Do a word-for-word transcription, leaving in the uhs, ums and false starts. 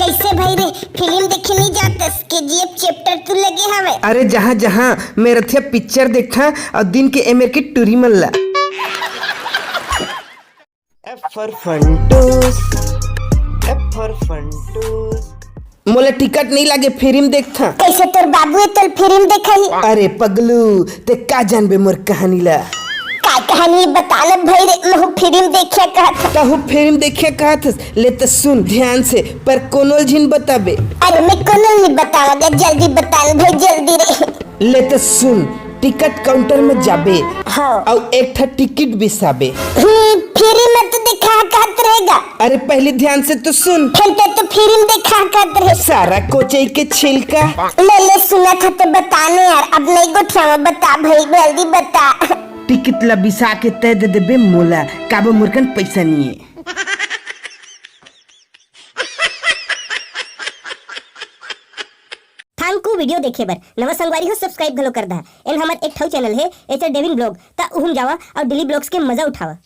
ऐसे भाई रे, फिल्म देखे नहीं जातस, केजीएफ चैप्टर टू लगे हवे। अरे जहाँ जहाँ मैं रथिया पिक्चर देखा और दिन के एमेर के टूरी मन ला। F for Funtoos, F for Funtoos। मोला टिकट नहीं लागे, फिल्म देखथा। कैसे तोर बाबू है तोल फिल्म देखाई? अरे पगलू, ते का जानबे मोर कहानी ला? का कहानी बता ना भाई रे, महू फिल्म देखिया कहत। तहू फिल्म देखिया कहत हस? ले त सुन ध्यान से, पर कोनो ल झिन बताबे। अरे मैं कोनो ल नहीं बतावा, जल्दी बता ना भाई, जल्दी रे। ले त सुन, टिकट काउंटर में जाबे हाँ। अउ एक ठा टिकट बिसाबे। हम्म, फ्री में तो देखा कहत रहेगा। अरे पहले ध्यान से तो सुन। फिर ते तो फ्री में देखा कहत रहे। सारा कोचई के छिलका। ले ले सुना था ते बताने यार, अब नहीं गोठियावा, बता भाई जल्दी बता। टिकट ला बिसा के तय दे देबे मोला, काबो मोर कन पैसा नहीं है। थैंक यू वीडियो देखे बर। नवा संगवारी हो सब्सक्राइब घलो कर दा। एन हमर एक ठऊ चैनल है एचआर डेविन ब्लॉग, ता उहुम जावा और डेली ब्लॉग्स के मजा उठावा।